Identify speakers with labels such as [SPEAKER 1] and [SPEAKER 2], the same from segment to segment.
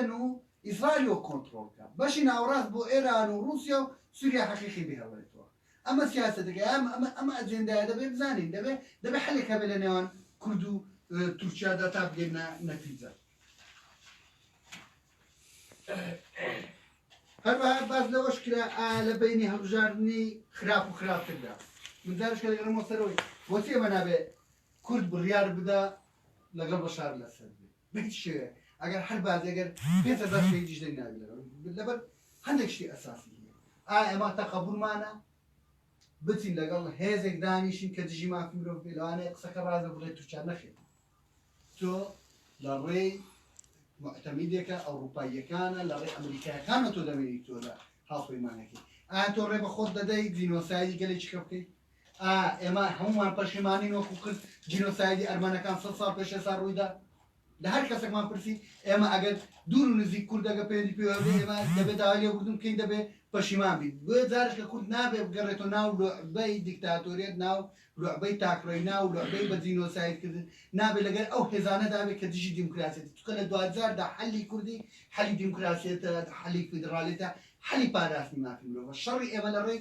[SPEAKER 1] لەندەن و ئیسرائیلەوە کۆنتڕۆڵ بکا، بەشی ناوەڕاست بۆ ئێران و ڕووسیا و سووریا حەقیقی بهێڵێتەوە. ئەمە سیاسەتێکە، ئەم ئەمە ئەمە ئەجێندایە دەبێ بزانین، دەبێ دەبێ حەلێک هەبێ لە نێوان کورد و تورکیادا تا بگەینە نەتیجە. هەروەها باس لەوەش کرا ئایا لە بەینی هەڵبژاردنی خراپ و خراپتردا من جارشکە دەگەڕێمەوە سەرەوەی بۆچی ئێمە نابێ کورد بڕیار بدا لەگەڵ بەشار لەسەر بێ بە هیچ شێوەیەک ئەگەر هەر بازی ئەگەر 5000 شەهیدیش دەی نابێ لەگەڵ لەبەر هەندێک شتی ئەساسی هەیە ئایا ئێمە تەقەبولمانە بچین لەگەڵ هێزێک دانیشین کە دژی مافی مرۆڤ بێ لەوانەیە قسەکە ڕاست بێ بڵێ تورکیا نەخێر تۆ لە ڕێی معتەمیدێکە ئەوروپاییەکانە لە ڕێی ئەمریکایەکانە تۆ دەمێنی تۆ لە هاوپەیمانەکەی ئایا تۆ ڕێ بە خۆت دەدەی جینۆسایدی گەلێکی کە بکەیت ئا ئێمە هەمومان پەشیمانین وەکو کرد جینۆسایدی ئەرمەنەکان سە ساڵ پێش ئێستا ڕوویدا لە هەر کەسێکمان پرسی ئێمە ئەگەر دوور و نزیک کوردەکە پەیوەندی پێوە بێ ئێمە دەبێت داوای لێبوردن بکەین دەبێ پەشیمان بیت بۆیە جارش کە کورد نابێ بگەڕێتەوە ناو لوعبەی دیکتاتۆریەت ناو لوعبەی تاکڕەوی ناو لوعبەی بە جینۆساید کردن نابێ لەگەر ئەو هێزانەدا بێ کە دژی دیموکراسیەتی چونکە لە دواجاردا حەلی کوردی حەلی دیموکراسیەتە حەلی فیدراڵیەتە حەلی پاراستنی مافی مرۆڤە شەڕی ئێمە لە ڕێی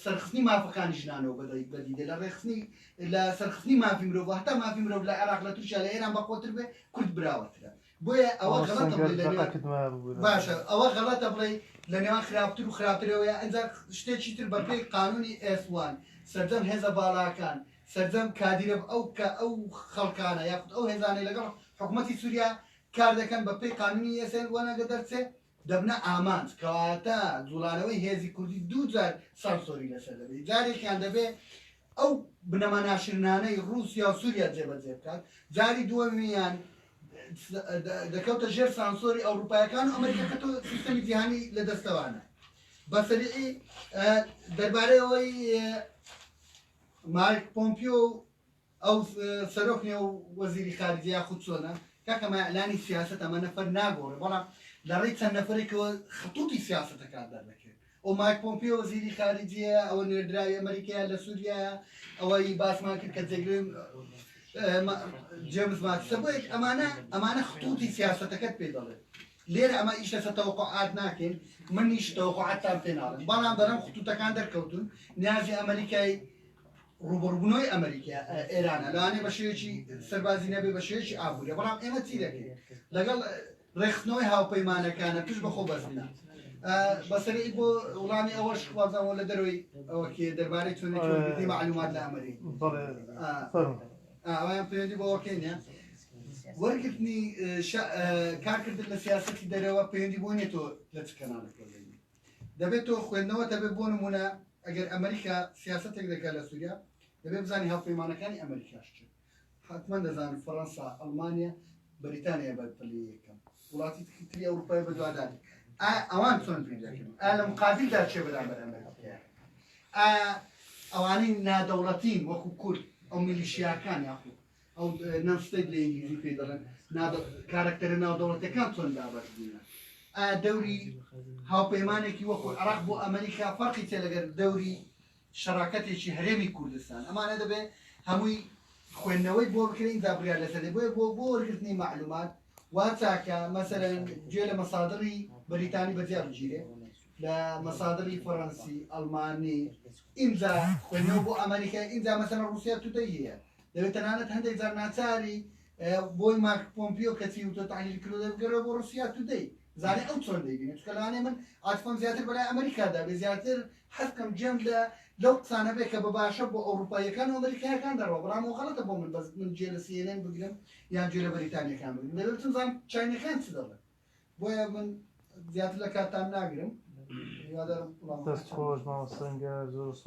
[SPEAKER 1] سەرخستنی مافەکانی ژنانەوە بەدیدە لە ڕێخستنی لە سەرخستنی مافی مرۆڤ هەتا مافی مرۆڤ لە عێراق لە تورکیا لە ئێران بەقوەتر بێ کورد براوەترە بۆیە ئەوە غەڵەتە بڵێ لە نێوان باشە ئەوە غەڵەتە بڵێ لە نێوان خراپتر و خراپترەوەیە ئەنجا شتێکی تر بەپێی قانونی ئێس وان سەرجەم هێزە باڵاکان سەرجەم کادیرە ئەو کە ئەو خەڵکانە یاخود ئەو هێزانەی لەگەڵ حکوومەتی سووریا کار دەکەن بە پێی قانونی ئێس وانەگە دەرچێ دەبنە ئامانج کەواتە جوڵانەوەی هێزی کوردی دووجار سانسۆری لەسەر دەبێت جارێکیان دەبێت ئەو بنەما ناشرنانەی ڕووسیا و سووریا جێبەجێ بکات جاری دووەمیان دەکەوتە ژێر سانسۆری ئەوروپایەکان و ئەمریکا کە تۆ سیستەمی جیهانی لە دەستەوانە بە سەریعی دەربارەی ئەوەی مایک پۆمپیۆ ئەو سەرۆک نیە و وەزیری خارجە یاخود چۆنە کاکە ئەمە ئیعلانی سیاسەتە ئەمە نەفەر ناگۆڕێ بەڵام لە ڕێی چەند نەفەرێکەوە خطوطی سیاسەتەکان دەردەکەوێت ئەو مایک پۆمپیۆ وەزیری خارجیە ئەوە نێردراوی ئەمریکایە لە سووریایە ئەوەی باسمان کرد کە جێگرەوەی جێمز ماتیسە بۆیە ئەمانە ئەمانە خطوطی سیاسەتەکەت پێ دەڵێت لێرە ئەمە ئیش لەسەر تەوەقوعات ناکەین منیش تەوەقوعاتتان پێ ناڵێم بەڵام دەڵێم خطوطەکان دەرکەوتون نیازی ئەمریکای ڕووبەڕووبوونەوەی ئەمریکا ئێرانە لەوانەیە بە شێوەیەکی سەربازی نەبێ بە شێوەیەکی ئابووریە بەڵام ئێمە چی دەکەین لەگەڵ ڕێکخستنەوەی هاوپەیمانەکانە پشت بەخۆ بەستنە بەسەری بۆ وڵامی ئەوەش خوازانەوە لە دەرەوەی ئەوە کێ دەربارەی چۆنێتی وەرگرتنی معلومات لە ئەمریکا ئەویان پەیوەندی بۆ ئەوەکەی نیە وەرگرتنی کارکردن لە سیاسەتی دەرەوە پەیوەندی بۆ نیە تۆ لە چ کەناڵێک وەردەگری دەبێت تۆ خوێندنەوەت هەبێت بۆ نمونە ئەگەر ئەمریکا سیاسەتێک دەکات لە سووریا دەبێت بزانی هاوپەیمانەکانی ئەمریکاش چن حتمما دەزانن فەڕەنسا ئەڵمانیا بەریتانیا بە پلەی یەکەم وڵاتی تری ئەوروپای بەدوادان ئەوان چۆن بیر دەکەن ئا لە مقابلدا چێ بەرامبەر ئەمریکا ئایا ئەوانەی نادەوڵەتین وەکو کورد ئەو میلیشیاکان یاخود ئەو non-state لە ئینگلیزی پێی دەڵێن کارەکتەرە ناودەوڵەتەکان چۆن دابەش بوونە ئایا دەوری هاوپەیمانێکی وەکو عراق بۆ ئەمریکا فەرقی چێ لەگەر دەوری شەراکەتێکی هەرێمی کوردستان ئەمانە دەبێ هەمووی خوێندنەوەی بۆ بکرێن ئینجا بڕیار لەسەر بۆیە بۆ بۆ وەرگرتنی معلومات وا چاکە مەسەلەن گوێ لە مەسادڕی بەریتانی بەجیا بگیرێ لە مەسادڕی فەڕەنسی ئەڵمانی ئینجا خوێندنەوە بۆ ئەمریکا ئینجا مەسەلەن ڕوسیا today هەیە دەبێت تەنانەت هەندێک جار ناچاری بۆی مارک پۆمپیۆ کەچی وتۆ تحلیل کردو دەبگەرەوە بۆ ڕوسیا today زانێ ئەو چۆن دەیبینێت چونکە لەوانەیە من عاتفەم زیاتر بەلای ئەمریکادا بێ زیاتر حەز بکەم گوێم لە لەو قسانە بێ کە بە باشە بۆ ئەوروپاییەکان و ئەمریکایەکان دەڕوا بەڵام ئەو غەڵەتە بۆ من بەس من گوێ لە CNN بگرم یان گوێ لە بەریتانیەکان بگرم دەبێت بچم زانم چاینەکان چ دەڵێن بۆیە من زیاتر لە کاتتان ناگرم هیوادارم وڵام
[SPEAKER 2] دەست خۆش مامۆستا سەنگەر زۆر سوپاس.